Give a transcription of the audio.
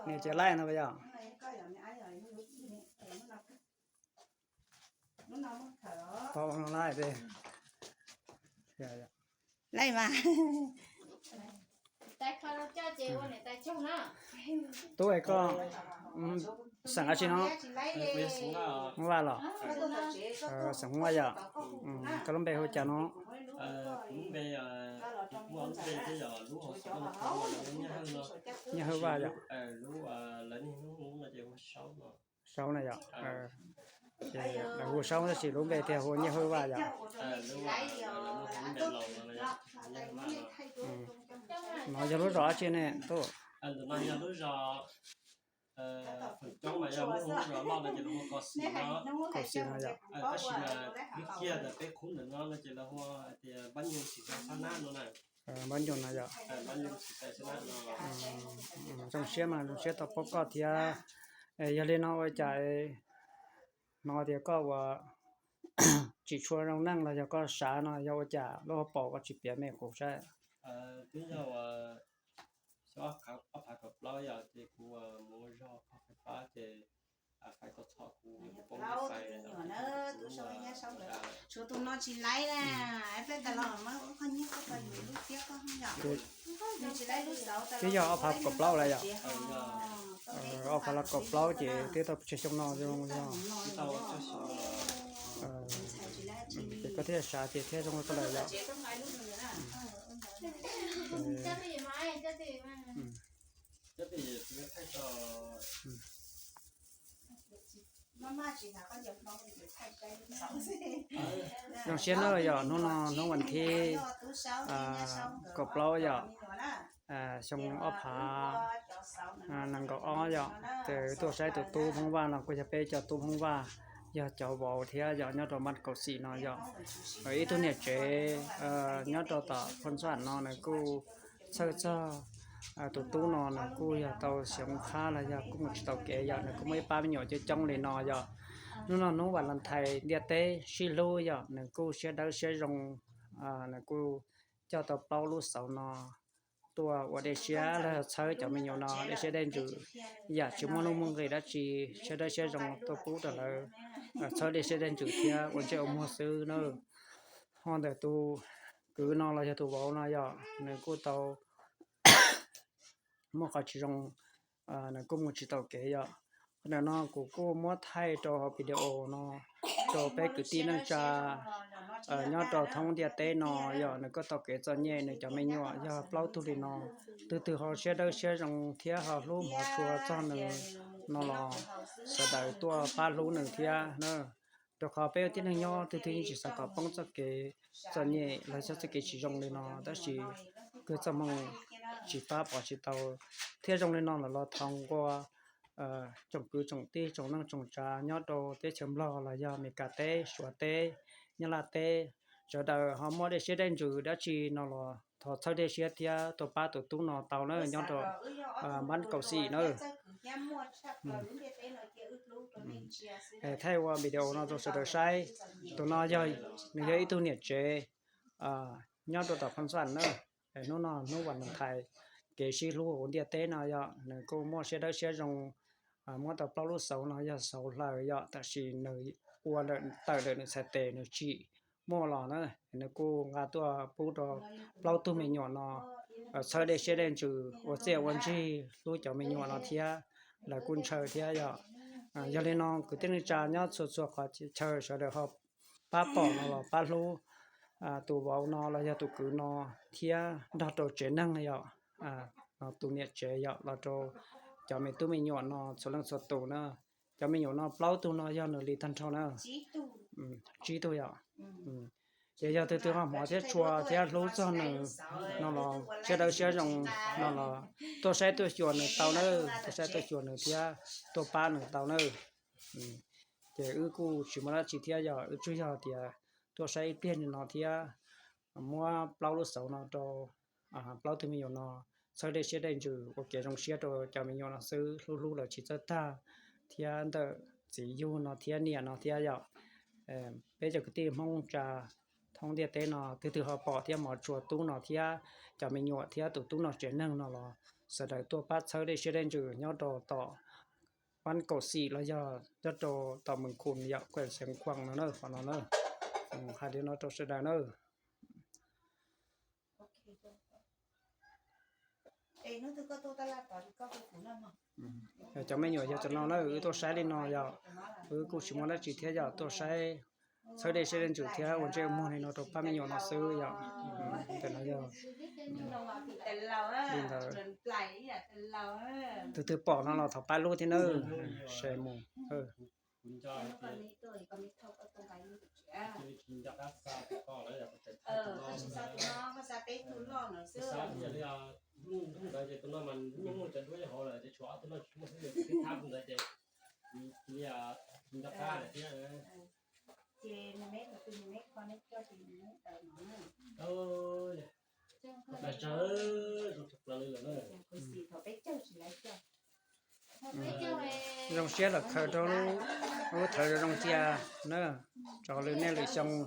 Niam tsev laij no yog. Tau no laij. Laij mas. Tub es koj xeem dab tsi no? Hmoob Vaj los? Xeem Hmoob Vaj yom. Koj lub npe hu cas no? Nyiaj Hawj Vaj yom. Saub na yom. Lawv hu Saub tab sis lub npe thiaj hu Nyiaj Hawj Vaj yom. No yog lub zos dab tsi ne tub? Kaum Xim no yom. Npab Nyuj no yom. Zoo siab mas zoo siab tau paub koj thiab. Yog li no ua cas hnov tias koj ua tsis tshua zoo neej los yog koj sav no yog ua cas lub hauv paus koj tsis piav me kuv saib? Tshuav tus no tsis laib na, peb tas los mas ua qhov nyiaj koj tau yus lub tiab koj yom. Twb yog ob phav kaum plaub lawm yom. Ob phav los kaum plaub ces twb tau tsawg xyoo no zoo yog. Ces koj thiaj sav ces thiaj zoo li koj lawm yom. Zoo siab na yom, hnub no hnub vas thib kaum plaub yom, xyoo ob phav nees nkaum ob yom, ces tuaj saib tus tub Hmoob Vaj no kuj yog peb cov tub Hmoob Vaj, yog cov vauv thiab yom, nyob rau npab Kaum Xim no yom. Ib tug niam tsev nyob rau tom Phoj Ntxaj no nws kuj txhawj txog tus tub no nws kuj yog tau xyoo qhab los yog kuj mus tsis tau kev yom, nws kuj muaj ib pab me nyuam coob coob li no yom. Hnub no hnub Valentine ntiaj teb sib hlub yom, nws kuj siab dawb siab zoo, nws kuj coj tau plaub lub xauv no tuaj ua dej siab los txhawb cov me nyuam no dej siab dej ntsws, yam tsis muaj nuj muaj nqis dab tsi, siab dawb siab zoo tuaj pub rau lawv txhawb dej siab dej ntsws thiab ua ntsej ua muag xwb na. Ho ntawm tus kwv no los yog tus vauv no yom, nws kuj tau muaj qhov tsis zoo, nws kuj mus tsis tau kev yom. Qhov ntawm no kuv kuj muab thaij rau hauv video no rau peb kwv tij neej tsa nyob rau thoob ntiaj teb no yom, nws kuj tau kev txom nyem nws cov me nyuam yog plaub tug li no. Tus twg ho siab dawb siab zoo thiab ho hlub hmov tshua txog nws no los sawv daws tuaj pab hlub nws thiab na. Rau qhov peb ua tib neeg nyob tus twg yeej tsis xav kom poob txoj kev txom nyem los yog txoj kev tsis zoo li no, tab sis kawg txoj hmoo tsis pab pom tsis tau thiab zoo li no lawm los thov nqua tsoom kwv tsoom tij tsoom neej tsoom tsav nyob rau teb chaws Nplog los yog Amelikas teb, Suav teb, Nyab Laj teb, sawv daws ho muaj dej siab dej ntsws dab tsi no los thov txhawb dej siab thiab tuaj pab tus tub no tau na nyob rau npab Kaum Xim na. Thaij ua video no rau sawv daws saib. Tus no yog, nws yog ib tug niam tsev nyob rau tom Phoj Ntxaj na. Hnub no hnub Valentine, kev sib hlub hauv ntiaj teb no yog nws kuj muaj siab dawb siab zoo muab tau plaub lub xauv no yog xauv hlaws yom, tab sis nws ua tawm ntawm nws txhais tes nws tsim muaj los na, nws kuj nqa tuaj pub rau plaub tug me nyuam no txhawb dej siab dej ntsws ua txiaj ua ntsig hlub cov me nyuam no thiab lawv kuj ntshaw thiab yom. Yog li no kwv tij neej tsa nyob txhua txhua qhov chaw sawv daws ho pab pom no los pab hlub tus vauv no los yog tus kwv no thiab nrog rau tsev neeg yom, tus niam tsev yom, los rau cov me tub me nyuam no txhua leej txhua tus na. Cov me nyuam no plaub tug no yog nws li tag nrho na, tsib tug yom. Ces yog tus twg ho hmov thiab tshua thiab hlub txog nws no los siab dawb siab zoo no los tuaj saib tuaj xyuas nws tau na, tuaj saib tuaj xyuas nws thiab tuaj pab nws tau na. Ces wb kuj tsis muaj dab tsi thiab yog wb tsuas yog tias tuaj saib ib pliag no thiab muab plaub lub xauv no rau plaub tug me nyuam no txhawb dej siab dej ntsws ua kev zoo siab rau cov me nyuam no xwb, hlub hlub lawv tsis txawj tag thiab ntawm txiv yug no thiab niam no thiab yom. Peb cov kwv tij Hmoob tsa thoob ntiaj teb no, twg twg ho pom thiab mov tsuas tub no thiab cov me nyuam thiab tus tub no tsev neeg no los sawv daws tuaj pab txhawb dej siab dej ntsws nyob rau tom Pab Kaum Xim los yog nyob rau tom Mees Khum yom, kuj xeev Khuam no na, qhov no na. Hais li no rau sawv daws na. Yog cov me nyuam yog cov no na, wb tuaj saib li no yog wb kuj tsis muaj dab tsi thiab yog tuaj saib, txhawb dej siab dej ntsws thiab ua ntsej ua muag li no rau pab me nyuam no xwb yom. Ntawm no yog li ntawd. Tus twg pom no los thov pab lub thiab nawb. Saib mus. Zoo siab los khaws rau lub thawv zoo cia na, tso lwm niaj lwm xyoo.